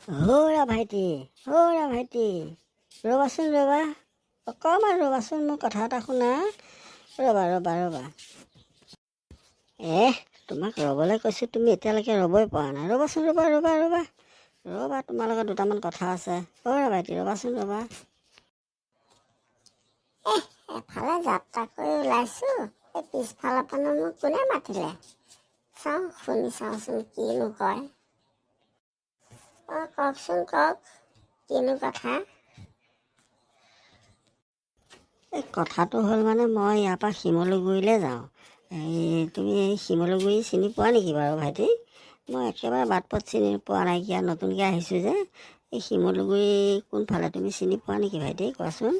হৌৰা ভাইটি, হৌৰা ভাইটি, ৰ'বাচোন, ৰ'বা অকণমান ৰ'বাচোন, মোৰ কথা এটা শুনা। ৰ'বা ৰ'বা ৰ'বা। এহ, তোমাক ৰ'বলৈ কৈছোঁ, তুমি এতিয়ালৈকে ৰ'বই পৰা নাই। ৰ'বাচোন, ৰ'বা ৰ'বা ৰ'বা ৰ'বা, তোমাৰ লগত দুটামান কথা আছে। হৌৰা ভাইটি, ৰ'বাচোন ৰ'বা। এহ, এফালে যাত্ৰা কৰি ওলাইছোঁ, এই পিছফালৰ পৰানো মোক কোনে মাতিলে? চাওঁ, শুনি চাওঁচোন কিনো কয়। অঁ, কওকচোন কওক, কিনো কথা? এই কথাটো হ'ল, মানে মই ইয়াৰ পৰা শিমলুগুৰিলৈ যাওঁ। এই তুমি এই শিমলুগুৰি চিনি পোৱা নেকি বাৰু ভাইটি? মই একেবাৰে বাট পথ চিনি পোৱা নাইকিয়া, নতুনকৈ আহিছোঁ যে। এই শিমলুগুৰি কোনফালে, তুমি চিনি পোৱা নেকি ভাইটি, কোৱাচোন?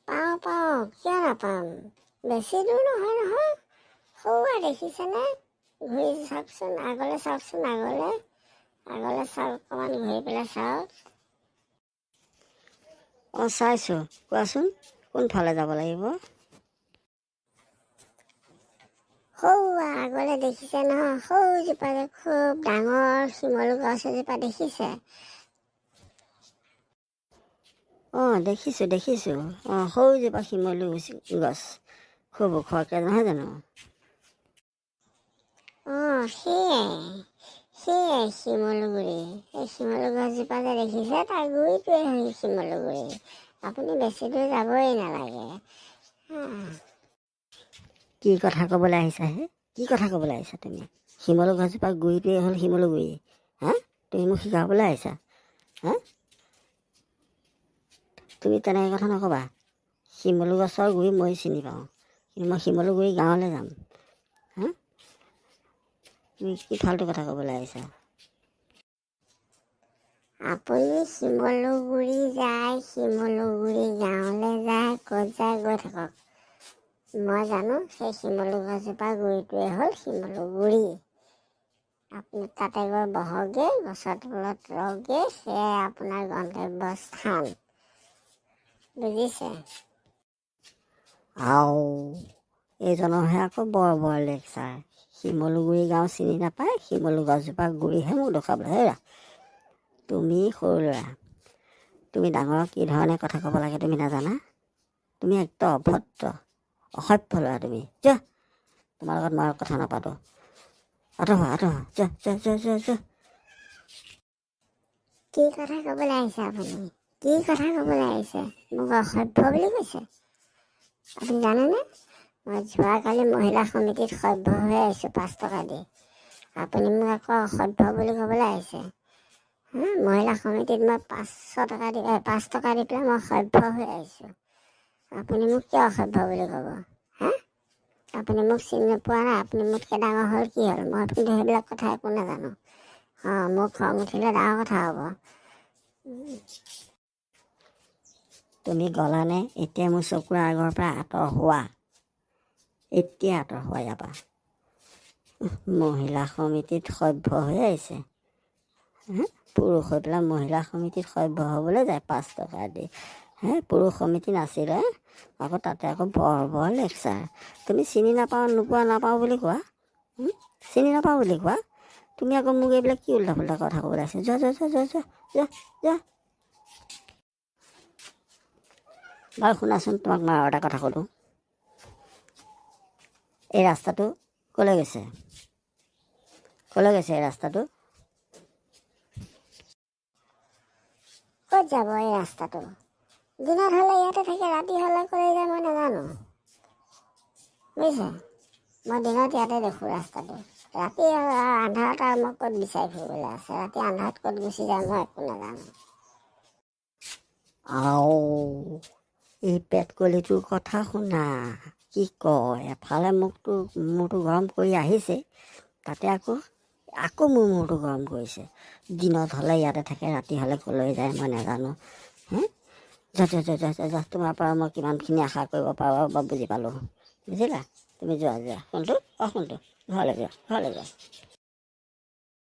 পাওঁ পাওঁ, কিয় নাপাম? বেছি দূৰ নহয় নহয়। সৌৱা দেখিছেনে? ঘূৰি চাওকচোন, আগলৈ চাওকচোন, আগলৈ আগলৈ চাওক, অকণমান ঘূৰি পেলাই চাওক। অঁ, চাইছোঁ। কোৱাচোন, কোনফালে যাব লাগিব? সৌৱা আগলৈ দেখিছে নহয়, সৌজোপা যে খুব ডাঙৰ শিমলু গছ এজোপা দেখিছে? অঁ, দেখিছোঁ দেখিছোঁ। অঁ, সৌজোপা শিমলু গছ, খুব ওখকৈ, নহয় জানো? অঁ, সেয়াই সেয়াই শিমলুগুৰি। এই শিমলু গছজোপা যে দেখিছে, তাৰ গুৰিটোৱে হ'ল শিমলুগুৰি। আপুনি বেছি দূৰ যাবই নালাগে। কি কথা ক'বলৈ আহিছা হে? কি কথা ক'বলৈ আহিছা তুমি? শিমলু গছজোপা গুৰিটোৱে হ'ল শিমলুগুৰি, হা? তুমি মোক শিকাবলৈ আহিছা, হা? তুমি তেনেকৈ কথা নক'বা। শিমলু গছৰ গুৰি মই চিনি পাওঁ, কিন্তু মই শিমলুগুৰি গাঁৱলৈ যাম, হা? তুমি কি ফাল্টু কথা ক'বলৈ আহিছা? আপুনি শিমলুগুৰি যায়, শিমলুগুৰি গাঁৱলৈ যায়, ক'ত যায় গৈ থাকক। মই জানো সেই শিমলু গছজোপাৰ গুৰিটোৱে হ'ল শিমলুগুৰি। আপুনি তাতে গৈ বহকগৈ, গছৰ তলত ৰওকগৈ, সেয়াই আপোনাৰ গন্তব্য স্থান, বুজিছে? আও, এইজনৰহে আকৌ বৰ বৰ লেকচাৰ। শিমলুগুৰি গাঁও চিনি নাপায়, শিমলু গছজোপা গুৰিহে মোক দেখুৱাবলৈ। হেৰা, তুমি সৰু ল'ৰা, তুমি ডাঙৰক কি ধৰণে কথা ক'ব লাগে তুমি নাজানা? তুমি একদম অভদ্ৰ অসভ্য ল'ৰা তুমি। যোৱা, তোমাৰ লগত মই আৰু কথা নাপাতোঁ। আঁতৰ হোৱা, আঁতৰ হোৱা, যোৱা যোৱা যোৱা যোৱা যোৱা। কি কথা ক'বলৈ আহিছে আপুনি? কি কথা ক'বলৈ আহিছে? মোক অসভ্য বুলি কৈছে? আপুনি জানেনে, মই যোৱাকালি মহিলা সমিতিত সভ্য হৈ আহিছোঁ 5 টকা দি। আপুনি মোক আকৌ অসভ্য বুলি ক'বলৈ আহিছে? হা, মহিলা সমিতিত মই 500 টকা দি, 5 টকা দি পেলাই মই সভ্য হৈ আহিছোঁ। আপুনি মোক কিয় অসভ্য বুলি ক'ব? হা, আপুনি মোক চিনি নোপোৱা নাই? আপুনি মোতকৈ ডাঙৰ হ'ল কি হ'ল? মই কিন্তু সেইবিলাক কথা একো নাজানো। অঁ, মোৰ খং উঠিলে ডাঙৰ কথা হ'ব। তুমি গ'লানে? এতিয়া মোৰ চকুৰ আগৰ পৰা আঁতৰ হোৱা, এতিয়া আঁতৰ হোৱা ইয়াৰ পৰা। মহিলা সমিতিত সভ্য হৈ আহিছে, হে? পুৰুষ হৈ পেলাই মহিলা সমিতিত সভ্য হ'বলৈ যায় 5 টকা দি, হে? পুৰুষ সমিতি নাছিলে আকৌ, তাতে আকৌ বৰ বৰ লেকচাৰ। তুমি চিনি নাপাওঁ, নোপোৱা নাপাওঁ বুলি কোৱা, চিনি নাপাওঁ বুলি কোৱা। তুমি আকৌ মোক এইবিলাক কি উল্টা পুল্টা কথা ক'বলৈ আহিছা? যোৱা যোৱা যোৱা যোৱা যোৱা যোৱা যোৱা। বাৰু শুনাচোন, তোমাক মই আৰু এটা কথা সোধোঁ। এই ৰাস্তাটো ক'লৈ গৈছে? ক'লৈ গৈছে এই ৰাস্তাটো? ক'ত যাব এই ৰাস্তাটো? দিনত হ'লে ইয়াতে থাকে, ৰাতি হ'লে ক'লৈ যায় মই নাজানো, বুজিছে? মই দিনত ইয়াতে দেখোঁ ৰাস্তাটো, ৰাতি আন্ধাৰত আৰু মই ক'ত বিচাৰি ফুৰিবলৈ আছে? ৰাতি আন্ধাৰত ক'ত গুচি যায় মই একো নাজানো। আও, এই পেটকলিটোৰ কথা শুনা কি কয়। এফালে মোকতো মূৰটো গৰম কৰি আহিছে, তাতে আকৌ আকৌ মোৰ মূৰটো গৰম কৰিছে। দিনত হ'লে ইয়াতে থাকে, ৰাতি হ'লে ক'লৈ যায় মই নাজানো। হে, যোৱা যোৱা যোৱা যোৱা যোৱা। তোমাৰ পৰা মই কিমানখিনি আশা কৰিব পাৰোঁ বা বুজি পালোঁ, বুজিলা? তুমি যোৱা যোৱা। সোণটো, অঁ সোণটো, ঘৰলৈ যোৱা, ঘৰলৈ যোৱা।